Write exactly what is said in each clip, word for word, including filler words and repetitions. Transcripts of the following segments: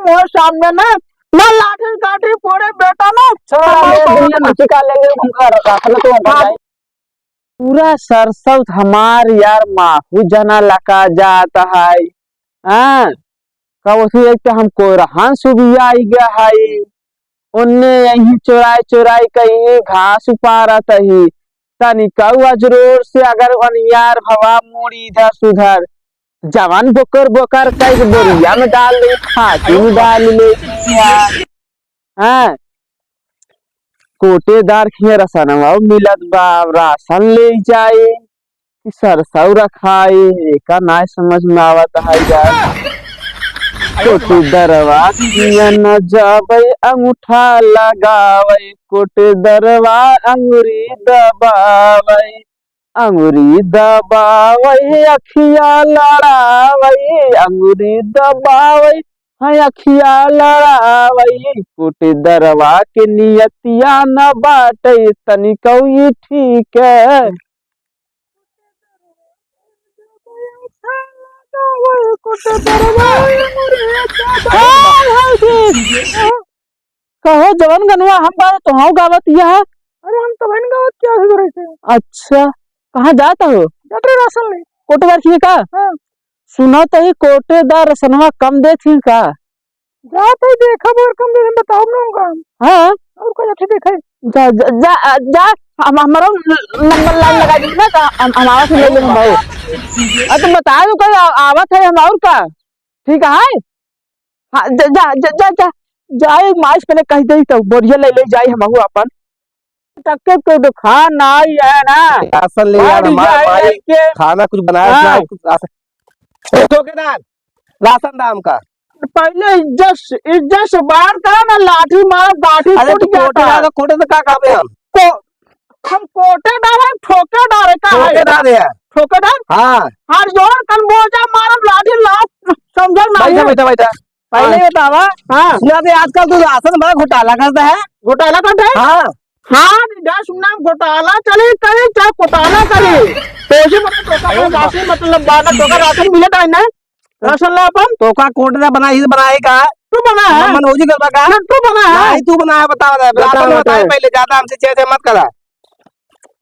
तोरे सामने ना, ना लाठी काठी फोड़े बेटा ना। छोड़ा, हमारे ले को दुनिया में चिका लेंगे, उनका रखना तो हम हाँ। जाए। पूरा सरसौत हमार यार माहू जना लका जात है। हाँ, कब उसमें एक तो हम कोरहन सुबिया आई गया है, ओन्ने यहीं चोराई चोराई कहीं घास उपारत ही। तनिकऊ अजरोर से अगर अनियार भवा मुड़ी इधर सुधर, जवान बोकर बोकर कई के बोरिया में डाल दे, खाटी में डाल ले। हाँ, कोटेदार खिया रसनवा मिलत बा, रासन ले जाए। कि सरसौ रखाई, एका नाय समझ में आवत है यार। कोटेदरवा किया न जावे, अंगूठा लगावे, कोटेदरवा अंगुरी दबावे, अंगुरी दबावे, अखिया लड़ावे, अंगुरी दबावे, है अखिया लड़ावे। कोटेदरवा के नियतिया न बाटे, तनिकऊ ई ठीक है। कहो जवन गनवा हम गावे तोहऊ गावत यह। अरे हम तबहिन गावत क्या है रे से? अच्छा, कहाँ जात हो? जात रहे राशन ले। कोटेदार खिए का? हाँ। सुना तो ही कोटेदार रसनवा कम देत ही का? जा तो देखब और कम दे दे, बताओ ना उनका। हाँ। और कोई अच्छे देखे। जा, जा, जा, जा, हम, हमारो नंबर लाइन लगा दी ना, तो हम, हम आवत ही ले लेंगे भाऊ। अब तो बता दो कोई आ-, आवत है हम और का। ठीक है? हाँ, जा, जा, जा, जा, जा। जाए माइस पहले कह दे तो बोरिया ले ले जाए हम अपन। तक के कोई दुकान ना आई है ना। राशन ले यार, हमार माई खाना कुछ बनाए ना, हाँ। कुछ राशन। ए, ठोकेदार, राशन दाम का? पहले इज्जत से, इज्जत से बात करा ना, लाठी मारो, गाठी अरे फूट तू जाता कोटेदार है। तो, कोटेदार तो का कहबे हम? को-, हम कोटेदार है, ठोकेदार है, का है? ठोकेदार है। ठोकेदार? हाँ। हर जोर कन बोझा मारब, लाठी लाओ, समझल ना बैठा, है? बैठा, बैठा। पहले हाँ। बतावा, हाँ। सुना दे, आजकल तू राशन बड़ा घोटाला करता है। घोटाला करता है? हाँ। हाँ, दस नाम घोटाला चले, करे चाहे घोटाला करे, तो उसी मतलब तोका कोई राशन मतलब बाना तोका राशन मिले टाइम ना, राशन ला अपन। तोका कोटेदार बनाई, बनाए का? तू बना है। मनोजी करबा का? ना, तू बना है। नहीं, तू बना है, बता, बता, राशन बता। बताए पहले, ज्यादा हमसे छे छे मत करा।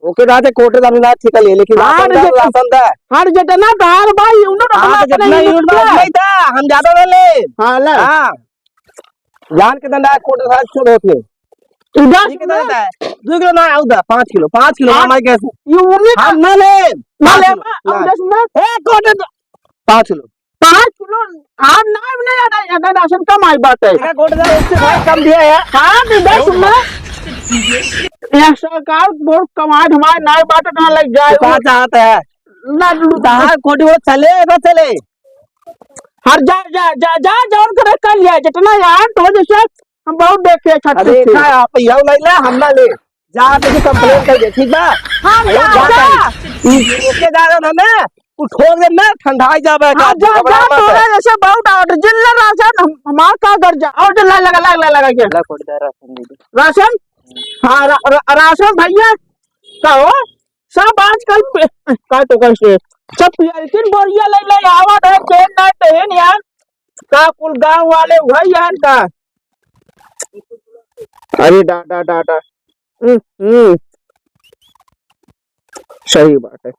ओके, दादा, कोटेदार ना ठीक है, लेकिन हाँ, राशन दा, जे-, राशन दा। हाँ, जितना दाल बा, यूनिट हाँ, अपना तो जितना अपना यूनिट यूनिट बा, बा। नहीं था, हम ज्यादा ना ले। हाँ, ला। हाँ। जान के दंडा कोटेदार छोड़ होके। तू दस ठीक है, किलो। दादा, दो किलो ना, आऊ दा, पाँच किलो, पाँच किलो, हाँ। हमारे कैसे? यूनिट हम ना ले। ना पाँच ले, किलो, हम ना। दस में। ए, कोटेदार, पाँच किलो। पाँच किलो, हम ना, नहीं, यार, यार, राशन कम आई बात है। ठीक है, कोटेदार, उससे भाई कम दिया है। हाँ, तो दस में। यह सरकार बहुत कमाए, हमारे नाई बात ना लग जाए। तो कहाँ चाहता है? ना, दहार कोटी वो चले, ना चले। हर जा, जा, जा, जा, जौन करे कर लिया, जितना यार तो जैसे हम बहुत देखे छत्तीस अरे, से। खा आप, यौ लैला, हम ना ले। जा, तो तू complain कर दे, ठीक बा? हाँ, अरे, जा, जा, जा। जा। ई, ओके, जा रहा ना, तू ठोक दे ना, ठंडा ही जाबे, हाँ, का जा, घबरा जा, मत। तोरा जैसे बहुत आउट, जिल्ला राशन, हम, हमार का कर जा, और जिल्ला लगा, लगा, लगा, लगा के। ला, कोटेदार राशन दे दे। राशन? हाँ, रा-, रा-, राशन भैया, का हो? सब आजकल पे, का तो कैसे, सब पियरकिन बोरिया ले, ले आवत है, पेन ना पेन यार, का कुल गाँव वाले वही यार का? अरे डा, डा, डा, डा। हम्म, हम्म। सही बात है।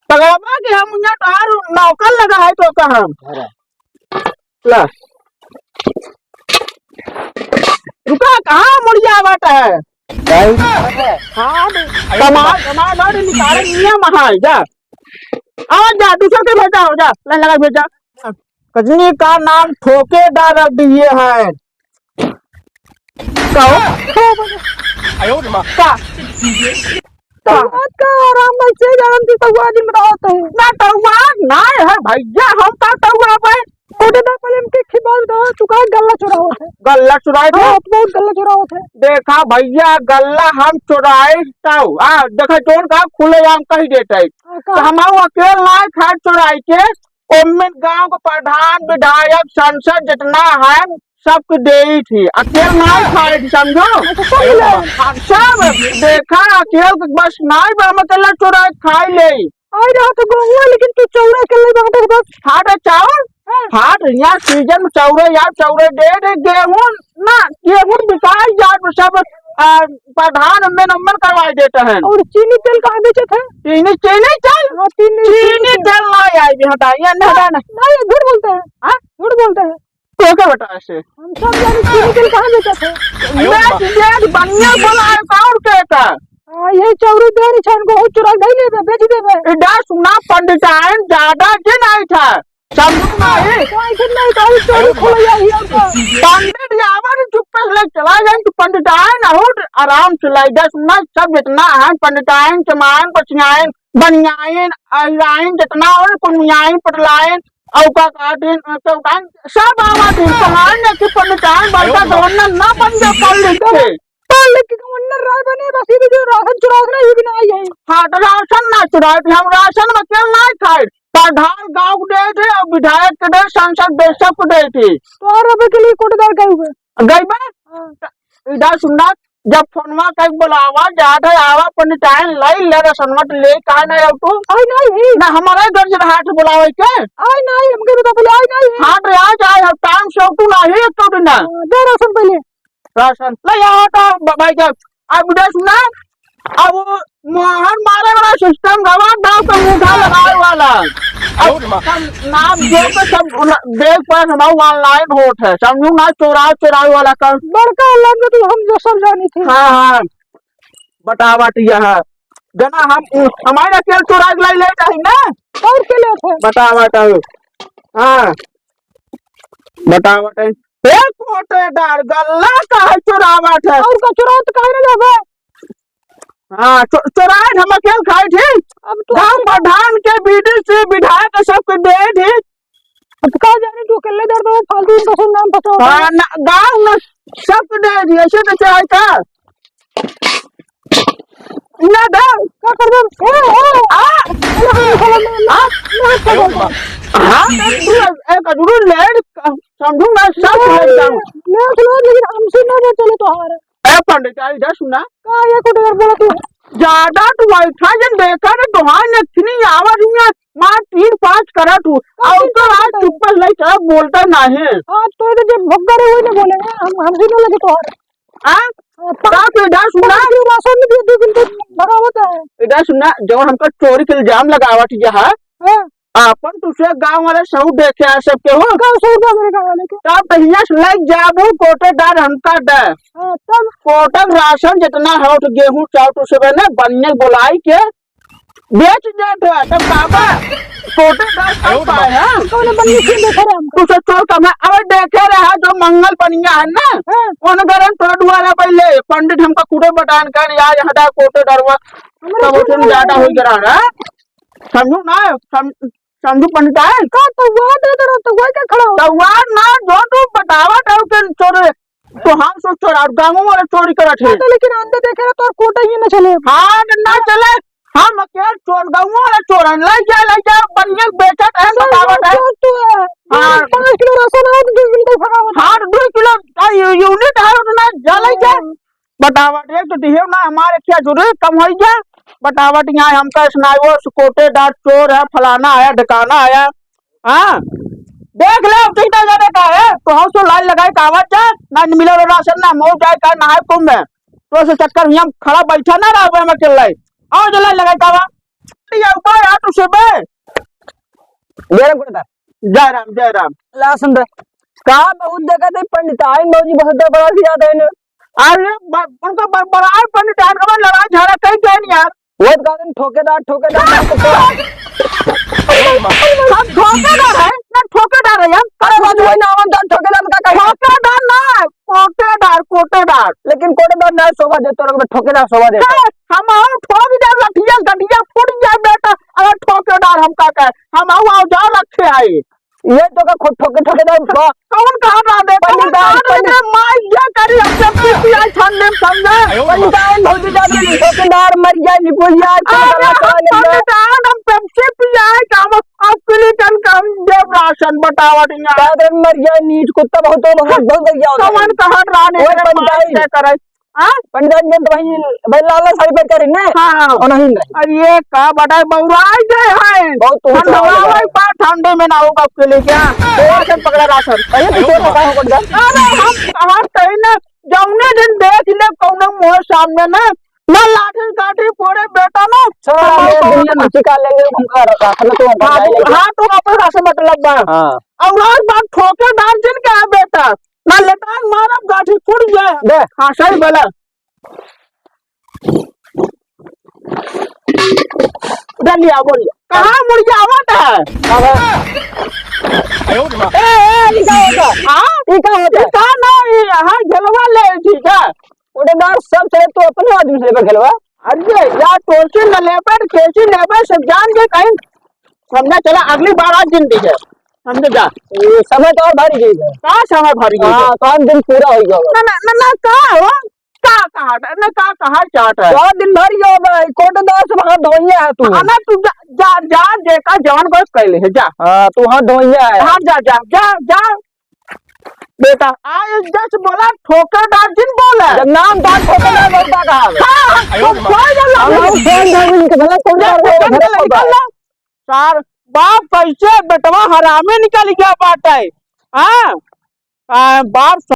पगलवा के हम यहाँ तोहार नौकर लगा है तो का हम। ला। रुका, कहाँ मुड़िया बात है? भाई। हाँ, कमाल, कमाल, अरे निकाले नियम है, जा। आ जा, दूसर के भेजा हो, जा, लाइन लगा भेजा। कजनी का नाम ठोकेदार रख दिए हैं। कहो? आयो रे माँ। का? तउआ का आराम में से जानन की तउआ दिन रहत है। ना तउआ, ना है भैया, हम का तउआ भाई? कोटेदार पहले हमके खिबाल दो, तू का गल्ला चुरावत है? गल्ला चुराए थे? हाँ, तू बहुत गल्ला चुरावत है। देखा भैया, गल्ला हम चुराए ताऊ। आ, देखा जोन का खुले आम कही देता है। हाँ, का? तो हम अकेल ना खाए चुराए के, ओमे गांव के प्रधान, विधायक, सांसद जितना है, सबके देई थी, अकेल नाई खाए थी, समझो? अच्छा, सब मिले। हाँ, सब देखा, अकेल के बस नाई बा, हम अकेला चोराए खाई ले। आई रहा तो गहुआ, लेकिन तू चौरा अकेले बाटे बस। हाँ, तो चाउर, हाँ। हाँ, तो यहाँ सीजन में चौरे, यार, चौरे दे दे, गेहूं ना, गेहूं बिकाई जात, सब, आ, प्रधान अम्मे नंबर करवाई देता है। और चीनी तेल कहाँ बेचत है? चीनी, चीनी तेल? हाँ, चीनी, चीनी चीनी तेल। तेल ना आई, हटा, ये ना, हाँ, हटा ना। नहीं, ये झूठ बोलता है। हाँ? झूठ बोलता है। तो क्या बता ऐसे? हम सब जाने चीनी तेल कहाँ बेचत है? ये, ये बनिया बोला है, कौन कहता? हाँ, ये चौरी देरी छन को चुरा नहीं लेबे, बेच देबे। इधर सुना, पंडिताइन ज्यादा के नहीं था। समझू नहीं? तो ऐसे नहीं, तो और चोरी खोल जाई हमको। पंडित यावर चुप कर ले चला जाए, तो पंडिताइन बहुत आराम से लाई दस ना, सब जितना है, पंडिताइन, चमाइन, बचियाइन, बनियाइन, अहिराइन, जितना हो, कुनियाइन, पटलाइन, और का कहतीन, चौकाइन, सब आवा दिन, पहाड़ ने कि पंडिताइन, बड़का गवर्नर ना बन गए पढ़ लिख के। पढ़ लिख के गवर्नर राय बने, बस ये जो राशन चुरावत ना, ये भी ना आई है। हाँ, तो राशन ना चुराए थे, हम राशन में तेल ना खाए। प्रधान गाँव के दे थे और विधायक के दे, सांसद दे, सबको दे थे। तो और अब के लिए कोटेदार गए हुए? गई बा? हाँ। इधर सुनना, जब फोनवा कई बुलावा, जात है, आवा, अपन टाइम लई ले, राशन मत ले, काहे ना आऊ तू? आई नहीं है। ना, हमारा घर से हाथ बुलावे के? आई नहीं, हमके भी तो बोले, आई नहीं है। हाँ, तो आ जाए, हम टाइम से तू नहीं, एक तो दिन ना। हाँ, दे राशन पहले। राशन ले आओ तो ब-, भाई साहब, अब इधर सुना, अब वो मोहर मारे वाला सिस्टम गवा, दाव पे मुंह लगावे वाला। अब सब नाम जो के सब उन-, देख पर हमारा ऑनलाइन होत है, समझू ना, चोरा चोरावे वाला काम। बड़का ऑनलाइन में तो हम जो सब जानी थे। हाँ, हाँ, बतावत यह जना हम, हमारे तेल चोरा के लाई ले जाए ना। और के ले थे? बतावत है। हाँ, बतावत है। ए कोटेदार, गल्ला काहे चोरावत है? और का चोरावत काहे ना जाबे? हाँ, चो-, चोराए हम अकेल खाए थे। अब तो गाँव प्रधान के, बीडीसी, विधायक सबके दे थे। अब का जाने तू अकेले दर्द में फालतू इनका सब नाम फंसाओ। हाँ, ना, गाँव में सबके दे दी, ऐसे तो चाहे का? ना दे। का कर दे? ए, ए, आ! अरे, हम साला ना, ना, आ! ना कर दे। हाँ, तू एक, एक जरूर ले, समझूंगा, सब ले, ले, ले, लेकिन हमसे ना, ना चले तोहार। ए पंडित, आई जा सुना। का ये कोटेदार बोला तू? ज्यादा तू बैठा जन देखा रे, तोहार ने इतनी आवाज हुई है, मार तीन पाँच करा तू। का और तीन तो पाँच आज करा? चुप कर ले, क्या बोलता नहीं। हाँ, तो ये जो भग्गा रे, वही ना बोलेंगे, हम, हमसे ना लगे तोहार। हाँ? हाँ, का तू इधर सुना? पाँच किलो राशन भी दो दिन के भगावत है। इधर सुना, जो हमका चोरी के इल्जाम लगावत यह है, हाँ। आपन दूसरे गांव वाले सब देखे आ सबके हो। गांव सब गांव वाले, गांव वाले के। तब तो हियां से ले जाबू कोटेदार हमका दे। हाँ, तब? कोटक राशन जितना हो तो गेहूं चाउर तो सब है ना, बनिया बोलाई के बेच देत है, तब काबा? कोटेदार सब पाए, हाँ? कौन बनिया के देखे रहे हमको? तू सब छोड़ कम है, अब देखे रहा जो मंगल बनिया है ना, हाँ। उन घरन थोड़ा दुआरा पहले पंडित हमका कूड़े बटान कर या यहाँ कोटेदारवा, हमरे तब उठन ज्यादा हो गया रहा। समझू ना, सम-, समझू पंडिताइन? का तौवा दे दे रहो, तौवा क्या खड़ा हो? तौवा ना, जो तू बतावत हो कि चोर, तो हम सोच चोर और गाँव वाले चोरी करत है। तो लेकिन अंदर देखे रहे तो और कोटा ही ना चले। हाँ, ना चले। हम अकेले चोर, गाँव वाले चोर हैं। ले जा, ले जा, बढ़िया बेचत है, सब बतावत है। चोर तू है। हाँ। पाँच किलो राशन है, तो दो किलो भगावत है। हाँ, दो किलो, आ, यू-, यूनिट है उतना, जा ले जा। हाँ। बतावत, एक तो दिहेव ना, हमारे क्या जरूरी कम होई गया। बतावत यहाँ हमका सुनाई, वो कोटेदार चोर है, फलाना है, ढकाना है। हाँ, देख ले, अब कितना जाने का है, तो हम सो लाइन लगाए का आवाज जा, ना मिले राशन, ना मऊ जाए का, ना है कुंभ में। तो ऐसे चक्कर में हम खड़ा बैठा ना रहा, हम अकेले। आओ जो लाइन लगाए का आवाज। ये ऊपर आ तू सुबह। जय राम कोटेदार। जय राम, जय राम। ला सुन रे। का बहुत देखा थे पंडिताइन भौजी बहुत बड़ा भी जाते हैं ना। अरे ब-, उनका ब-, बड़ा है पंडिताइन का लड़ाई झगड़ा कहीं गए नहीं यार। वो तो कहते हैं ठोकेदार, ठोकेदार, ना तो हम ठोकेदार है, ना ठोकेदार है हम। अरे बाबू वही नाम है तो ठोकेदार का कहीं। ठोकेदार ना, कोटेदार, कोटेदार। लेकिन कोटेदार ना शोभा दे, तोरा के ठोकेदार शोभा दे। ए, हम आओ ठोक दे लठिया, गठिया फूट जाए बेटा, अगर ठोकेदार हम का कहे, हम आओ, आओ जाओ रखे आए। ये तो का खुद ठोके ठोकेदार बा। कौन कहा ना दे, कौन पंडिताइन, कहा ना दे, पंडित- माई ये करी, हम सब पीपी आई छान लेम समझे। पंडिताइन भौजी जाके ठोकेदार मर जाए, निपुल जाए, अरे, चला, चला, चला। पंडिताइन हम पेप्सी पियाए, काम, अब किली टन काम देव राशन बतावा दिया। पैदल मर जाए, नीच कुत्ता बहुत, बहुत, बहुत गया होता है। कौन कहा ना दे, ओए, माई पंडिताइन। ये करे। हाँ? पंडित जी तो भाई, भाई लाल लाल साड़ी पहन कर ने? हाँ। और नहीं रही। अरे ये का बड़ा बौराई गए हैं। बहुत तो ऊंचा हो गया। ठंडवा भाई, बा ठंडे में ना होगा के लिए क्या? तो और से पकड़ा राशन। अरे तू तो का हो गया? अरे हम, हम कहीं ना, जौने दिन देख ले कौनो मुँह सामने ना, ना लाठी काठी फोड़े बेटा ना। छोड़ा, हमारे ये को दुनिया में चिका लेंगे, उनका राशन तो हम हाँ, जाएंगे। हाँ, तो वापस राशन मतलब बा। हाँ। और आज बात ठोके डाल दिन का है बेटा, ना लेटांग मारब गाठी फूट जाए। दे। हाँ, सही बोला। उधर लिया, बोलिए। कहाँ मुड़िया आवत है? अब ए, ए, ई का होता? हाँ? ई का होता? ई का ना, ई यहाँ झलवा ले, ठीक है? ओडेदार सब चले, तू अपने आदमी से लेकर खेलवा। अरे यार, टोसी न लेबे, केसी लेबे, सब जान के कहीं समझा चला, अगली बार आज दिन दीजिए, समझे जा। ए, समय तो और भर गई है। का समय भर गई है? हाँ, काम दिन पूरा हो गया। ना, ना, ना, ना, का हो? का कहा, ना, का कहा चाहत है? का दिन भर गया भाई, कोटेदार से हाथ धोइया है तू। हाँ, ना, तू जा, जा, जा, जेका जवान को कैले है, जा। हाँ, तू हाथ धोइया है। हाँ, जा, जा, जा, जा। बेटा, आ जस बोला ठोकेदार जिन बोला। जब नाम बात ठोकेदार बोलता कहा है? हाँ, हाँ, तो कोई ना हम लोग फोन धोबी के भला कौन जा, कर रहे हो, जा, घर जा, पर निकल लो। सार, बाप कैसे बेटवा हरामी निकल गया बाटे। हाँ? आ, बाप